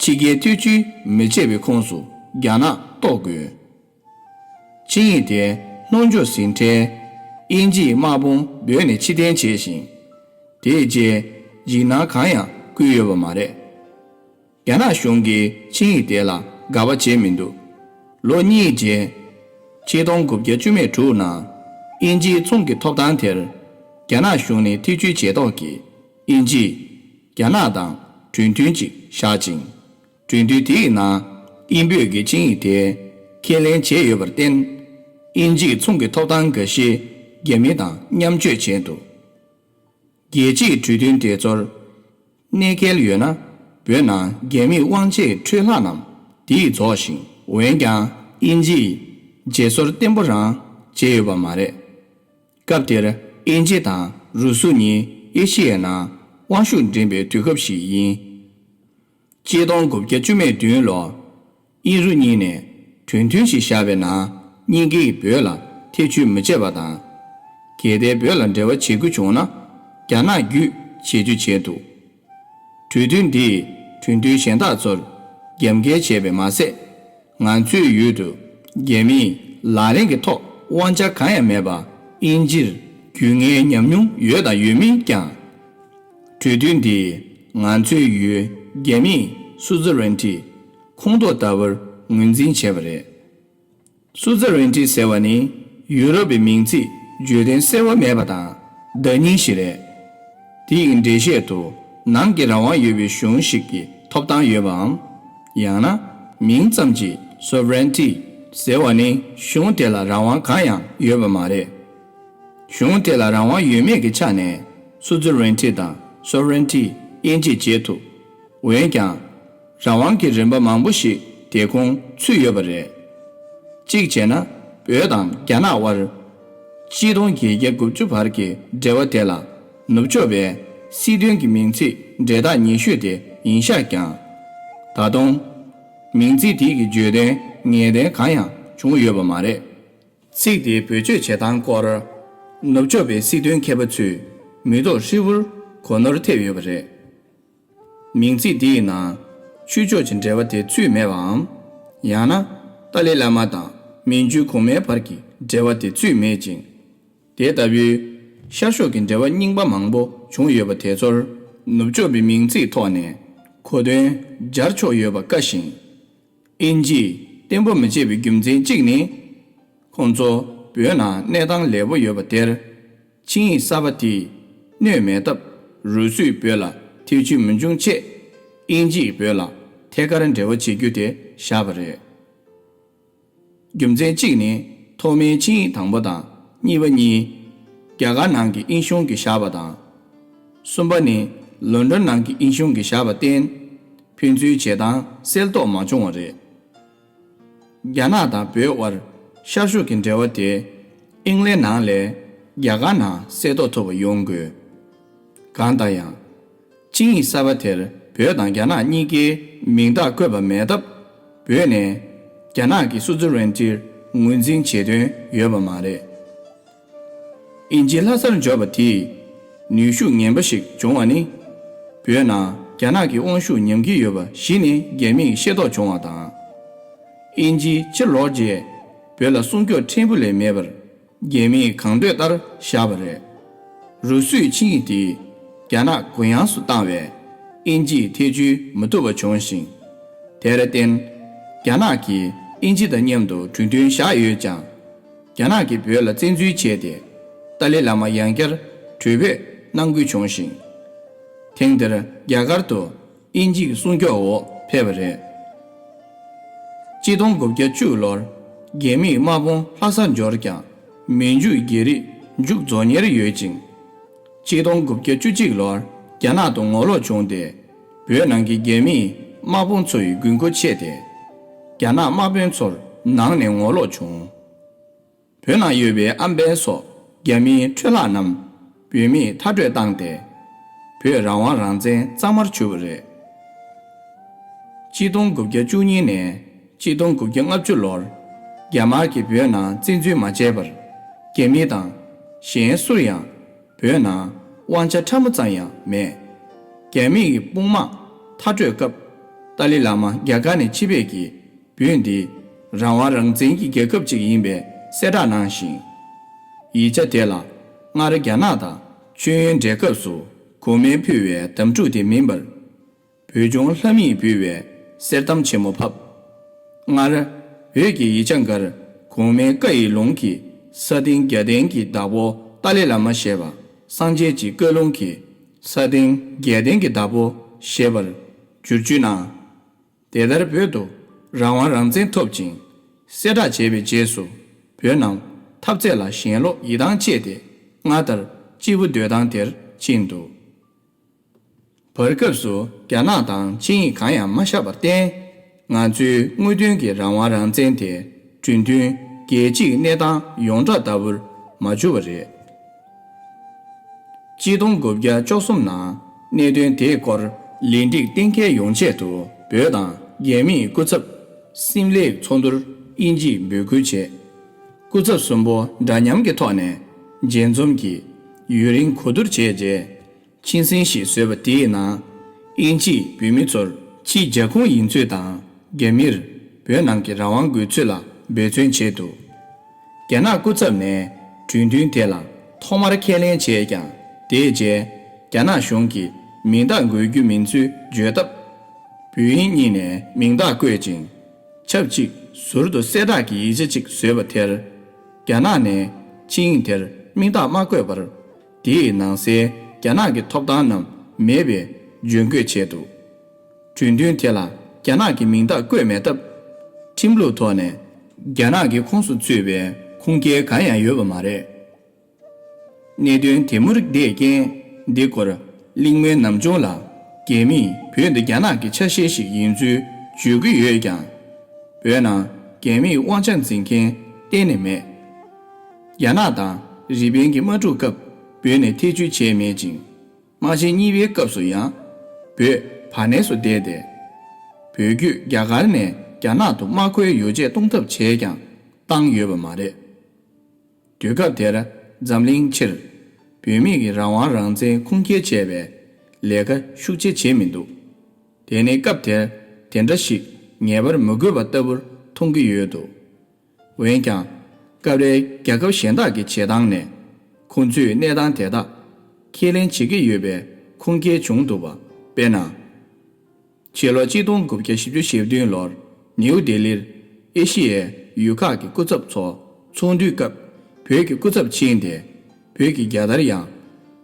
ཕྱི་རྒྱལ་ཐེ་བྱུས་མི་བྱེད་པའི་ཁོངས་སུ་རྒྱ་ནག་གཏོགས་དགོས། ཆིངས་ཡིག་དེ་སྣོལ་འཇོག་ཟིན་འཕྲལ། དབྱིན་ཇིས་དམག་དཔུང་བོད་ནས་ཕྱིར་འཐེན་བྱས་ཤིང་། དེའི་རྗེས་འཇིགས་སྣང་གང་ཡང་བསྐུལ་ཡོད་པ་མ་རེད། རྒྱ་ནག་གཞུང་གིས་ཆིངས་ཡིག་དེ་ལ་དགག་པ་བྱས་མི་འདུག་ལོ་གཉིས་རྗེས། ཆིག་སྟོང་དགུ་བརྒྱ་བཅུ་མེད་དྲུག་ནང་། དབྱིན་ཇིའི་ཚོང་གི་ཐོབ་ཐང་དེར་རྒྱ་ནག་གཞུང་ནས་ཐེ་བྱུས་བྱས་ཐོག་གི་དབྱིན་ཇིས་རྒྱ་ནག་དང་གྲོས་མཐུན་ཅིག་བཞག་ཅིང་། གྲོས་མཐུན་དེའི་ནང་དབྱིན་བོད་ཀྱི་ཆིངས་ཡིག་དེ་ཁས་ལེན་བྱས་ཡོད་པར་བརྟེན། དབྱིན་ཇིའི་ཚོང་གི་ཐོབ་ཐང་འགའ་ཤས་རྒྱ་མི་དང་མཉམ་སྤྱོད་བྱས་འདུག་རྒྱལ་སྤྱིའི་གྲོས་མཐུན་དེ་ཚོར་གནད་འགེལ་ཡོད་ན། བོད་ནང་རྒྱ་མིའི་དབང་ཆའི་འཕྲོས་བརླག་རྣམས་དེས་རྫོགས་ཤིང་། འོན་ཀྱང་དབྱིན་ཇིས་བརྗེ་སོར་བརྟན་པོ་རང་བྱས་ཡོད་པ་མ་རེད། སྐབས་དེར་དབྱིན་ཇི་དང་རུ་སུ་གཉིས་ཨེ་ཤི་ཡའི་ནང་དབང་ཤུགས་འགྲན་པའི་དུས་སྐབས་ཤིག་ཡིན། ཆིག་སྟོང་དགུ་བརྒྱ་བཅུ་མེད་བདུན་ལོར། དབྱིན་རུ་གཉིས་ནས་གྲོས་མཐུན་ཞིག་བཞག་པའི་ནང་། གཉིས་ཀས་བོད་ལ་ཐེ་བྱུས་མི་བྱེད་པ་དང་། གལ་ཏེ་བོད་ལ་འབྲེལ་བ་བྱེད་དགོས་བྱུང་ན། རྒྱ་ནག་བརྒྱུད་བྱེད་རྒྱུ་བྱས་འདུག་གྲོས་མཐུན་འདིས་གྲོས་མཐུན་གཞན་དག་ཚོར་རྒྱབ་འགལ་བྱས་པས་མ་ཟད། ང་ཚོའི་ཡུལ་དུ་རྒྱ་མིས་ལག་ལེན་གྱི་ཐོག་དབང་ཆ་གང་ཡང་མེད་པ་དབྱིན་ཇིར་བརྒྱུད་མཁན་ཉམས་མྱོང་ཡོད་དང་ཡོད་མིན་ཀྱང་། གྲོས་མཐུན་འདིས་ང་ཚོའི་ཡུལ་རྒྱ་མིས་སུ་ཛི་རན་ཊི་ཁོངས་གཏོགས་ལྟ་བུར་ངོས་འཛིན་བྱས་པ་རེད། སུ་ཛི་རན་ཊི་ཟེར་བ་ནི་ཡུ་རོབ་པའི་མིང་ཚིག་བརྗོད་དོན་གསལ་བ་མེད་པ་དང་བརྡ་རྙིང་ཞིག་རེད། དེ་ཡི་འགྲེལ་བཤད་དུ་ནང་གི་རང་དབང་ཡོད་པའི་གཞུང་ཞིག་གི་ཐོབ་ཐང་ཡོད་པའམ། ཡང་ན་མིང་ཙམ་གྱི་སོ་ཝེ་རན་ཊི་ཟེར་བ་ནི་གཞུང་དེ་ལ་རང་དབང་གང་ཡང་ཡོད་པ་མ་རེད། གཞུང་དེ་ལ་རང་དབང་ཡོད་མེད་ཀྱི་ཆ་ནས་སུ་ཛི་རན་ཊི་དང་སོ་ཝེ་རན་ཊི་དབྱེ་འབྱེད་བྱེད་ཐུབ། འོན་ཀྱང་། རང་དབང་གི་རིམ་པ་མང་པོ་ཞིག་དེ་ཁོངས་ཚུད་ཡོད་པ་རེད། གཅིག་བྱས་ན། བོད་དང་རྒྱ་ནག་དབར། ཆིག་སྟོང་བརྒྱད་བརྒྱ་དགུ་བཅུ་བར་གྱི་འབྲེལ་བ་དེ་ལ་ནུབ་ཕྱོགས་པའི་སྲིད་དོན་གྱི་མིང་ཚིག་འབྲེལ་ཐག་ཉེ་ཤོས་དེ་ཡིན་ཤག་ཀྱང་། ད་དུང་། མིང་ཚིག་དེ་གི་བརྗོད་དོན་ངེས་གཏན་གང་ཡང་བྱུང་ཡོད་པ་མ་རེད། ཚིག་དེའི་བེད་སྤྱོད་བྱེད་སྟངས་སྐོར། ནུབ་ཕྱོགས་པའི་སྲིད་དོན་མཁས་པ་ཚོས་མི་ཐོག་ཧྲིལ་བོར་གོ་ནོར་ཐེབས་ཡོད་པ་རེད། མིང་ཚིག་འདིའི་ནང་ཆོས་ཕྱོགས་ཀྱི་འབྲེལ་བ་དེ་ཚུད་མེད་པའམ། ཡང་ན་ཏཱ་ལའི་བླ་མ་དང་མན་ཇུ་གོང་མའི་བར་གྱི་འབྲེལ་བ་དེ་ཚུད་མེད་ཅིང་། དེ་ལྟ་བུའི་ཤར་ཕྱོགས་ཀྱི་འབྲེལ་བ་རྙིང་པ་མང་པོ་བྱུང་ཡོད་པ་དེ་ཚོར་ནུབ་ཕྱོགས་པའི་མིང་ཚིག་ཐོག་ནས་གོ་དོན་སྦྱར་ཆོག་ཡོད་པ་བཀའ་བཞིན། དབྱིན་ཇིས་བརྟན་པོ་མི་བྱེད་པའི་རྒྱུ་མཚན་གཅིག་ནི། ཁོང་ཚོ་བོད་ནང་གནས་སྟངས་ལེགས་པོ་ཡོད་པ་དེར། ཆིངས་ཡིག་གསར་པ་དེས་གནོད་མེད་སྟབས། རུ་སུས་བོད་ལ་ཐེ་བྱུས་མི་འབྱུང་ཆེད། དབྱིན་ཇིས་བོད་ལ་ཐད་ཀར་འབྲེལ་བ་བྱེད་རྒྱུ་དེ་བཞག་པ་རེད། རྒྱུ་མཚན་གཅིག་ནི། ཐོག་མའི་ཆིངས་ཡིག་དང་པོ་དང་གཉིས་པ་གཉིས། རྒྱ་གར་ནང་གི་དབྱིན་གཞུང་གིས་བཞག་པ་དང་། གསུམ་པ་ནི། ལོན་ཌོན་ནང་གི་དབྱིན་གཞུང་གིས་བཞག་པར་བརྟེན། ཕན་ཚུན་བྱེད་སྟངས་གསལ་རྟོགས་མ་བྱུང་བ་རེད། རྒྱ་ནག་དང་བོད་དབར་ཤར་ཕྱོགས་ཀྱི་འབྲེལ་བ་དེ་ཨིང་ལན་ནང་ལས་རྒྱ་གར་ནང་གསལ་རྟོགས་ཐུབ་པ་ཡོང་དགོས། གང་ལྟར་ཡང་། ཆིངས་ཡིག་གསར་པ་དེར་བོད་དང་རྒྱ་ནག་གཉིས་ཀའི་མིང་རྟགས་བཀོད་པ་མེད་སྟབས། བོད་ནས་རྒྱ་ནག་གི་སུ་ཛི་རན་ཊིར་ངོས་འཛིན་བྱེད་དོན་ཡོད་པ་མ་རེད། དབྱིན་ཇི་ལྷ་སར་འབྱོར་བ་དེས་ནུས་ཤུགས་ངན་པ་ཞིག་བྱུང་བ་ནི། བོད་ནང་རྒྱ་ནག་གི་དབང་ཤུགས་ཉམས་ཀྱི་ཡོད་པ་གཞི་ནས་རྒྱ་མིས་ཤེས་རྟོགས་བྱུང་བ་དང་། དབྱིན་ཇི་ཕྱིར་ལོག་རྗེས་བོད་ལ་སྲུང་སྐྱོབ་ཕྲན་བུ་ལས་མེད་པར་རྒྱ་མིས་གང་འདོད་ལྟར་བཞག་པ་རེད། རུ་སུའི་ཆིངས་ཡིག་དེས་རྒྱ་ནག་གུ་ཡངས་སུ་བཏང་བས་དབྱིན་ཇིས་ཐེ་བྱུས་མི་ཐུབ་པ་བྱུང་ཞིང་། དེར་བརྟེན། རྒྱ་ནག་གིས་དབྱིན་ཇི་དང་མཉམ་དུ་གྲོས་མཐུན་བཞག་ཡོད་ཀྱང་། རྒྱ་ནག་གིས་བོད་ལ་བཙན་འཛུལ་བྱས་ཏེ། ཏཱ་ལའི་བླ་མ་ཡང་བསྐྱར་བྲོས་བོད་གནང་དགོས་བྱུང་ཞིང་། ཐེངས་འདིར་རྒྱ་གར་དུ་དབྱིན་ཇིའི་སྲུང་སྐྱོབ་འོག་ཕེབས་པ་རེད། ཆིག་སྟོང་དགུ་བརྒྱ་བཅུ་ལོར་རྒྱ་མིའི་དམག་དཔུང་ལྷ་སར་འབྱོར་ཀྱང་མན་ཇུའི་རྒྱལ་རིགས་མཇུག་རྫོགས་ཉེར་ཡོད་ཅིང་། ཆིག་སྟོང་དགུ་བརྒྱ་བཅུ་གཅིག་ལོར་རྒྱ་ནག་ཏུ་ངོ་ལོག་བྱུང་སྟེ། བོད་ནང་གི་རྒྱ་མིའི་དམག་དཔུང་ཚོ་ཡི་དགོས་མཁོ་ཆེ་སྟེ། རྒྱ་ནག་དམག་དཔོན་ཚོར་ནང་ནས་ངོ་ལོག་བྱུང་། བོད་ནང་ཡོད་པའི་ཨམ་བན་སོགས་རྒྱ་མིའི་འཕྲོས་བརླག་རྣམས་བོད་མིས་མཐར་སྐྲོད་བཏང་སྟེ། བོད་རང་དབང་རང་བཙན་གཙང་མར་གྱུར་པ་རེད། ཆིག་སྟོང་དགུ་བརྒྱ་བཅུ་གཉིས་ནས་ཆིག་སྟོང་དགུ་བརྒྱ་ལྔ་བཅུ་ལོར་ རྒྱ་དམར་གྱིས་བོད་ནང་བཙན་འཛུལ་མ་བྱས་པར། རྒྱ་མི་དང་གཞན་སུར་ཡང་བོད་ནང་དབང་ཆ་ཕྲ་མོ་ཙམ་ཡང་མེད། རྒྱ་མི་ཡི་དཔུང་དམག་མཐར་སྐྲོད་སྐབས། ཏཱ་ལའི་བླ་མ་རྒྱ་གར་ནས་ཕྱི་ཕེབས་ཀྱིས་བོད་འདི་རང་དབང་རང་བཙན་གྱི་རྒྱལ་ཁབ་ཅིག་ཡིན་པའི་གསལ་བསྒྲགས་གནང་ཞིང་། ཡིག་ཆ་དེ་ལ་སྔར་རྒྱ་ནག་དང་མཆོད་ཡོན་འབྲེལ་སྐབས་སུ་གོང་མས་ཕུལ་བའི་དམ་ཕྲུག་དེ་མིན་པར། བོད་ལྗོངས་ལྷ་མིས་འབུལ་བའི་གསེར་ཐམ་ཆེན་མོ་ཕབ། སྔར་བོད་ཀྱི་ཡིག་ཆ་འགར་གོང་མའི་བཀའ་ཡི་ལུང་གིས་ས་སྟེང་བརྒྱ་ལྡན་གྱི་བདག་པོ་ཏཱ་ལའི་བླ་མ་ཞེས་པ། སངས་རྒྱས་ཀྱི་བཀའ་ལུང་གིས་ས་སྟེང་བརྒྱད་ལྡན་གྱི་བདག་པོ་ཞེས་པར་བསྒྱུར་བཅོས་གནང་། དེ་ལྟར་བོད་དུ་རང་དབང་རང་བཙན་ཐོབ་ཅིང་གསལ་བསྒྲགས་བྱས་པའི་རྗེས་སུ། བོད་ནང་འཐབ་རྩོད་ལ་ཞེན་ལོག་ཡིད་ཐང་ཆད་དེ་སྔར་ལྟར་སྐྱིད་པོ་སྡོད་སྟངས་དེར་ཕྱིན་འདུག། བར་སྐབས་སུ་རྒྱ་ནག་དང་ཆིངས་ཡིག་གང་ཡང་མ་བཞག་པར་བརྟེན། ང་ཚོའི་དངོས་དོན་གྱི་རང་དབང་རང་བཙན་དེ་གྲོས་མཐུན་རྒྱལ་སྤྱིའི་གནས་སྟངས་ཡོངས་གྲགས་ལྟ་བུར་མ་གྱུར་པ་རེད། གཅིག་སྟོང་དགུ་བརྒྱ་བཅུ་གསུམ་ནང་གནད་དོན་དེའི་སྐོར་ལས་འགྲིག་གཏན་འཁེལ་ཡོང་ཆེད་དུ་བོད་དང་རྒྱ་མིའི་སྐུ་ཚབ་སིམ་ལའི་ཚོགས་འདུར་དབྱིན་ཇིས་འབོད་སྐུལ་བྱས། སྐུ་ཚབ་གསུམ་པོ་འདྲ་མཉམ་གྱི་ཐོག་ནས་མཇལ་འཛོམས་ཀྱིས་ཡུན་རིང་གོ་བསྡུར་བྱས་རྗེས། ཆིངས་ཟིན་ཞིག་བཟོས་པ་དེའི་ནང་། དབྱིན་ཇིས་བོད་མི་ཚོར་ཕྱིའི་རྒྱལ་ཁོངས་ཡིན་ཚུལ་དང་། རྒྱ་མིར་བོད་ནང་གི་རང་དབང་དགོས་ཚུལ་ལ་འབད་བརྩོན་བྱས་འདུག། རྒྱ་ནག་སྐུ་ཚབ་ནས་གྲོས་མཐུན་དེ་ལ་ཐོག་མར་ཁས་ལེན་བྱས་ཀྱང་། དེའི་རྗེས་རྒྱ་ནག་གཞུང་གིས་མིང་རྟགས་འགོད་རྒྱུ་མིན་ཚུལ་བརྗོད་སྟབས། བོད་དབྱིན་གཉིས་ནས་མིང་རྟགས་བཀོད་ཅིང་། ཆབས་ཅིག་ཟུར་དུ་གསལ་བསྒྲགས་ཀྱི་ཡིག་ཆ་ཅིག་བཟོས་པ་དེར། རྒྱ་ནག་ནས་ཆིངས་ཡིག་དེར་མིང་རྟགས་མ་བཀོད་པར། དེའི་ནང་གསལ་རྒྱ་ནག་གི་ཐོབ་ཐང་རྣམས་མེད་པའི་འཇུག་འགོད་བྱས་འདུག། གྲོས་མཐུན་དེ་ལ་རྒྱ་ནག་གི་མིང་རྟགས་བཀོད་མེད་སྟབས། ཁྲིམས་ལུགས་ཐོག་ནས་རྒྱ་ནག་གི་ཁོངས་སུ་ཚུད་པའི་ཁུངས་སྐྱེལ་གང་ཡང་ཡོད་པ་མ་རེད། གནད་དོན་དེ་མུར་འདས་རྐྱེན་འདི་སྐོར་གླེང་མོལ་ནམ་བྱུང་ལ། རྒྱ་མིས་བོད་འདི་རྒྱ་ནག་གི་ཆ་ཤས་ཤིག་ཡིན་ཚུལ་བརྗོད་ཀྱི་ཡོད་ཀྱང་། བོད་ནང་རྒྱ་མིའི་དབང་ཆ་འཛིན་མཁན་གཏན་ནས་མེད། རྒྱ་ནག་དང་རི་པིན་གྱི་དམག་འཁྲུག་སྐབས་བོད་ནས་ཐེ་བྱུས་བྱས་མེད་ཅིང་། དམག་ཆེན་གཉིས་པའི་སྐབས་སུ་ཡང་བོད་བར་གནས་སུ་བསྡད་དེ། བོད་བརྒྱུད་རྒྱ་གར་ནས་རྒྱ་ནག་ཏུ་དམག་མཁོའི་ཡོ་བྱད་གཏོང་ཐབས་བྱས་ཀྱང་བཏང་ཡོད་པ་མ་རེད། དུས་སྐབས་དེར་འཛམ་གླིང་ཕྱིར་བོད་མི་གི་རང་དབང་རང་བཙན་ཁུངས་སྐྱེལ་བྱས་པའི་ལས་ཀ་ཤུགས་ཆེ་བྱས་མི་འདུག། དེ་ནི་སྐབས་དེར་དེ་འདྲ་ཞིག་ངེས་པར་མི་དགོས་པ་ལྟ་བུར་མཐོང་གི་ཡོད་འདུག། འོན་ཀྱང་། སྐབས་རེ་རྒྱལ་ཁབ་གཞན་དག་གི་བྱེད་སྟངས་ནས་ཁོང་ཚོས་གནས་སྟངས་དེ་དག་ཁས་ལེན་བྱེད་ཀྱི་ཡོད་པའི་ཁུངས་སྐྱེལ་བྱུང་འདུག་པ། དཔེར་ན། ཕྱི་ལོ་གཅིག་སྟོང་དགུ་བརྒྱ་བཞི་བཅུ་ཞེ་བདུན་ལོར་ནིའུ་ལྡི་ལིར་ཨེ་ཤི་ཡའི་ཡུལ་ཁག་གི་སྐུ་ཚབ་ཚོ་ཚོགས་འདུའི་སྐབས་བོད་ཀྱི་སྐུ་ཚབ་ཕྱིན་ཏེ། བོད་ཀྱི་རྒྱལ་དར་ཡང་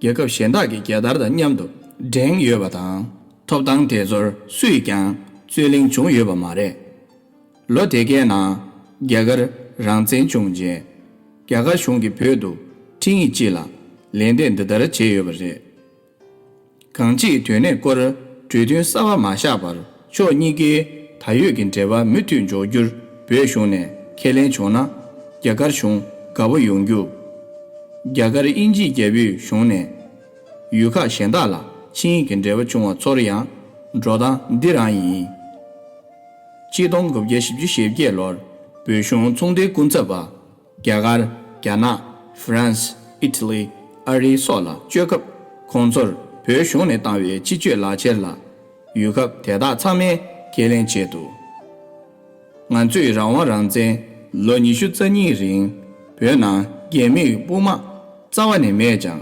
རྒྱལ་ཁབ་གཞན་དག་གི་རྒྱལ་དར་དང་མཉམ་དུ་བསྒྲེངས་ཡོད་པ་དང་། ཐོབ་ཐང་དེ་ཚོར་སུས་ཀྱང་རྩོད་གླེང་བྱུང་ཡོད་པ་མ་རེད། ལོ་དེ་གའི་ནང་རྒྱ་གར་རང་བཙན་བྱུང་རྗེས། རྒྱ་གར་གཞུང་གིས་བོད་དུ་ཁྲིམས་ཡིག་ཅིག་ལ་ལན་འདེབས་འདི་ལྟར་བྱས་ཡོད་པ་རེད། གང་ཅིའི་དོན་གནད་སྐོར་གྲོས་མཐུན་གསར་པ་མ་བཞག་པར་ཕྱོགས་གཉིས་ཀའི་ད་ཡོད་ཀྱི་འབྲེལ་བ་མུ་མཐུད་འཇོག་རྒྱུར་བོད་གཞུང་ནས་ཁས་ལེན་བྱུང་ན། རྒྱ་གར་གཞུང་དགའ་པོ་ཡོང་རྒྱུ། རྒྱ་གར་དབྱིན་ཇིའི་རྒྱལ་པོའི་གཞུང་ནས་ཡུལ་ཁག་གཞན་དག་ལ་ཆིངས་ཡིག་གི་འབྲེལ་བ་བྱུང་བ་ཚོར་ཡང་འགྲོ་སྟངས་འདི་རང་ཡིན། གཅིག་སྟོང་དགུ་བརྒྱ་བཞི་བཅུ་ཞེ་བརྒྱད་ལོར་བོད་གཞུང་ཚོང་སྡེའི་སྐུ་ཚབ་པ། རྒྱ་གར། རྒྱ་ནག་ཧྥ་རན་སི། ཨི་ཊ་ལི། ཨ་རི་སོགས་ལ་བསྐྱོད་སྐབས། ཁོང་ཚོར་བོད་གཞུང་ནས་བཏང་བའི་སྤྱི་སྤྱོད་ལག་ཁྱེར་ལ་ཡུལ་ཁག་དེ་དག་ཚང་མས་ཁས་ལེན་བྱས་འདུག། ང་ཚོས་རང་དབང་རང་བཙན་ལོ་ཉི་ཤུ་རྩ་གཉིས་རིང་བོད་ནང་རྒྱ་མིའི་དཔུང་དམག་རྩ་བ་ནས་མེད་ཀྱང་།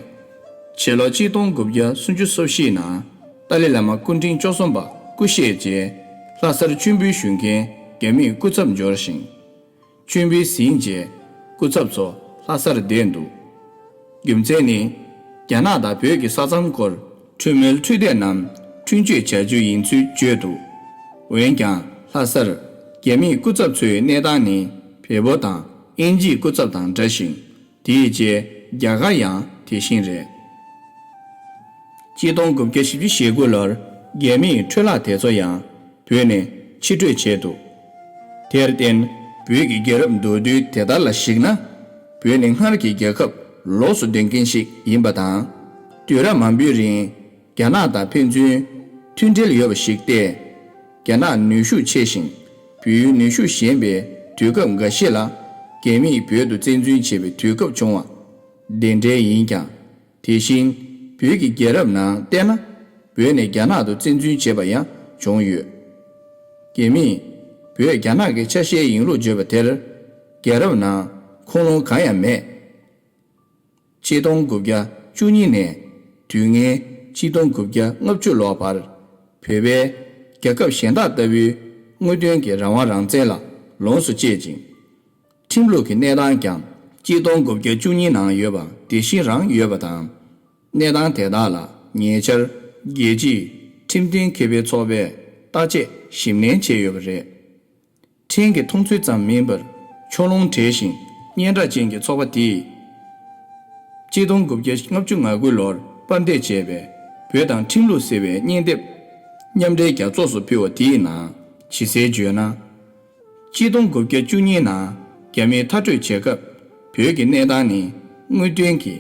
ཕྱི་ལོ་གཅིག་སྟོང་དགུ་བརྒྱ་སུམ་ཅུ་སོ་བཞི་ནང་ཏཱ་ལའི་བླ་མ་སྐུ་ཕྲེང་བཅུ་གསུམ་པ་སྐུ་གཤེགས་རྗེས། ལྷ་སར་མཆོད་འབུལ་ཞུ་མཁན་རྒྱ་མིའི་སྐུ་ཚབ་འབྱོར་ཞིང་། མཆོད་འབུལ་ཟིན་རྗེས་སྐུ་ཚབ་ཚོ་ལྷ་སར་བསྡད་འདུག། རྒྱུ་མཚན་ནི། རྒྱ་ནག་དང་བོད་ཀྱི་ས་མཚམས་སྐོར་འཕྲུལ་མོལ་འཕྲུལ་དེབ་རྣམས་འཕྲུལ་ཆས་བྱ་རྒྱུ་ཡིན་ཚུལ་བརྗོད་འདུག། འོན་ཀྱང་ལྷ་སར་རྒྱ་མིའི་སྐུ་ཚབ་ཚོའི་གནས་སྟངས་ནི་བལ་པོ་དང་དབྱིན་ཇིའི་སྐུ་ཚབ་དང་འདྲ་ཞིང་། དེའི་རྗེས་རྒྱ་གར་ཡང་དེ་བཞིན་རེད། གཅིག་སྟོང་དགུ་བརྒྱ་བཞི་བཅུ་ཞེ་དགུ་ལོར་རྒྱ་མིའི་འཕྲུལ་ལྭ་དེ་ཚོ་ཡང་བོད་ནས་ཕྱིར་སྤྲོད་བྱས་འདུག། དེར་བརྟེན་བོད་ཀྱི་རྒྱལ་རབས་མདོར་བསྡུས་དེ་ལྟར་ལ་གཞིགས་ན། བོད་ནི་སྔར་གྱི་རྒྱལ་ཁབ་ལོགས་སུ་སྡོད་མཁན་ཞིག་ཡིན་པ་དང་། དུས་རབས་མང་པོའི་རིང་རྒྱ་ནག་དང་ཕན་ཚུན་མཐུན་འབྲེལ་ཡོད་པ་ཞིག་སྟེ། རྒྱ་ནག་ནུས་ཤུགས་ཆེ་ཞིང་བོད་ཡུལ་ནུས་ཤུགས་ཞན་པའི་ དུས་སྐབས་འགའ་ཤས་ལ་རྒྱ་མིས་བོད་དུ་བཙན་འཛུལ་བྱས་པའི་དུས་སྐབས་བྱུང་བ་དེ་འདྲའི་ཡིན་ཀྱང་། དེ་བཞིན་བོད་ཀྱི་རྒྱལ་རབས་ནང་བལྟས་ན། བོད་ནས་རྒྱ་ནག་ཏུ་བཙན་འཛུལ་བྱས་པ་ཡང་བྱུང་ཡོད། རྒྱ་མིས་བོད་རྒྱ་ནག་གི་ཆ་ཤས་ཡིན་ལུགས་བརྗོད་པ་དེར་རྒྱལ་རབས་ནང་ཁུངས་ལུང་གང་ཡང་མེད། ཆིག་སྟོང་དགུ་བརྒྱ་བཅུ་གཉིས་ནས་དུས་ངན་ཆིག་སྟོང་དགུ་བརྒྱ་ལྔ་བཅུ་ལོ་བར་བོད་པའི་རྒྱལ་ཁབ་གཞན་དག་ལྟ་བུའི་དངོས་དོན་གྱི་རང་དབང་རང་བཙན་ལ་ལོངས་སུ་སྤྱད་ཅིང་། ཁྲིམས་ལུགས་ཀྱི་གནས་སྟངས་ཀྱང་ཆིག་སྟོང་དགུ་བརྒྱ་བཅུ་གཉིས་ནང་ཡོད་པ་དེ་བཞིན་རང་ཡོད་པ་དང་། གནས་སྟངས་དེ་དག་ལ་ཉེ་ཆར་རྒྱལ་སྤྱིའི་ཁྲིམས་མཐུན་མཁས་པའི་ཚོགས་པས་བརྟག་དཔྱད་ཞིབ་ནན་བྱས་ཡོད་པ་རེད། ཕྲན་གྱི་མཐོང་ཚུལ་ཙམ་མིན་པར་ཕྱོགས་ལྷུང་བྲལ་ཞིང་སྙན་གྲགས་ཅན་གྱི་ཚོགས་པ་དེས། ཆིག་སྟོང་དགུ་བརྒྱ་ལྔ་བཅུ་ང་དགུ་ལོར་པར་འདེབས་བྱས་པའི་བོད་དང་ཁྲིམས་ལུགས་ཟེར་བའི་སྙན་དེབ་མཉམ་འབྲེལ་རྒྱ་ཚོགས་སུ་ཕུལ་བ་དེའི་ནང་ཇི་སྲིད་བརྗོད་ན། ཆིག་སྟོང་དགུ་བརྒྱ་བཅུ་གཉིས་ནང་རྒྱ་མིས་མཐའ་སྐྲོད་བྱེད་སྐབས་བོད་ཀྱི་གནས་སྟངས་ནི་དངོས་དོན་གྱི་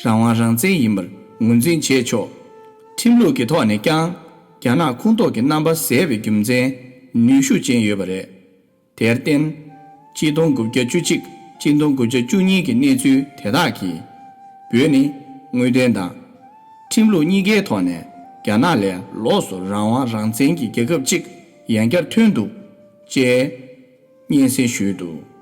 རང་དབང་རང་བཙན་ཡིན་པར་ངོས་འཛིན་བྱས་ཆོག་ཁྲིམས་ལུགས་ཀྱི་ཐོག་ནས་ཀྱང་རྒྱ་ནག་ཁོངས་གཏོགས་ཀྱི་རྣམ་པ་ཟད་པའི་རྒྱུ་མཚན་ནུས་ཤུགས་ཅན་ཡོད་པ་རེད། དེར་བརྟེན། ཆིག་སྟོང་དགུ་བརྒྱ་བཅུ་གཅིག་ཆིག་སྟོང་དགུ་བརྒྱ་བཅུ་གཉིས་ཀྱི་གནས་ཚུལ་དེ་དག་གིས། བོད་ནི་དངོས་དོན་དང་། ཁྲིམས་ལུགས་གཉིས་ཀའི་ཐོག་ནས་རྒྱ་ནག་ལས་ལོགས་སུ་རང་དབང་རང་བཙན་གྱི་རྒྱལ་ཁབ་ཅིག་ཡང་བསྐྱར་ཐོན་འདུག་ཅེས་སྙན་སེང་ཞུས་འདུག